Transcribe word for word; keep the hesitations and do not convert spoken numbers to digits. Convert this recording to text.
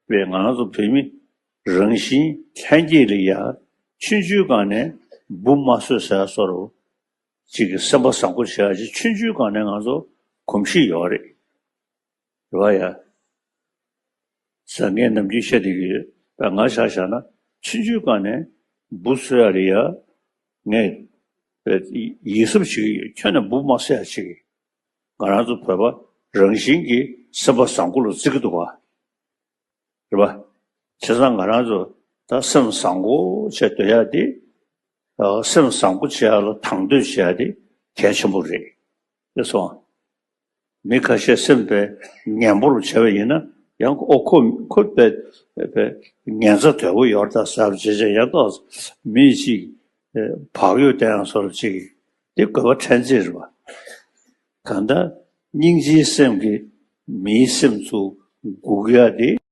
པས་ང་རང་ཚོ་བོད་མི་རང་བཞིན་ལྷན་སྐྱེས་ལ་ཡ་ཆུང་ཆུང་སྒང་ནས་འབུ་མ་གསོད་ཟེར་བཟོ་འདྲ་ཅིག་གི་སེམས་པ་བཟང་པོ་བྱེད་ཡ་ཅིག་ཆུང་ཆུང་སྒང་ནས་ང་ཚོ་གོམས་གཤིས་ཡོད་རེད། རེད་བ་ཡ། ཟེར་ངས་ནམ་རྒྱུན་བཤད་བསྡད་ཀྱི་ཡོད། ང་ཆ་བཞག་ན་ཆུང་ཆུང་སྒང་ནས་འབུ་གསོད་ཡ་ལ་ཡ་ངས་ཡིད་སེམས་བྱེད་ཀྱི་ཡོད། ཁྱོན་ནས་འབུ་མ་གསོད་ཡ་བྱེད་ཀྱི། ང་རང་ཚོ་བོད་པ་རང་བཞིན་གྱིས་སེམས་པ་བཟང་པོ་ལ་བརྩི་གི་འདུག་བ། རེད་པ། བྱས་ཙང་ང་རང་ཚོ་ད་སེམས་བཟང་པོ་བྱས་སྡོད་ཡ་དེ། ཨ། སེམས་བཟང་པོ་བྱེད་ཡ་ལ་དང་དོད་བྱེད་ཡ་དེ་གལ་ཆེན་པོ་རེད། དེ་སོང་། མི་ཁ་ཤས་སེམས་དཔེ་ངན་པོར་བྱས་པ་ཡིན་ན་ཡང་ཨོ་ཁོ་ཁོ་དཔེ་དཔེ་ངན་ཚ་དོད་པོ་ཡོད་ད་ཟེར་བྱས་བྱས་ཡང་ཏོག་མི་གཅིག་བག་ཡོད་བསྟན་ཡང་སོར་གཅིག་དེ་དགོས་པ་ཕྲན་ཚེགས་རེད་པ། གང་ལྟར་སྙིང་རྗེའི་སེམས་ཀྱིས་མིའི་སེམས་ཚུར་འགུག་ཡ་དེ་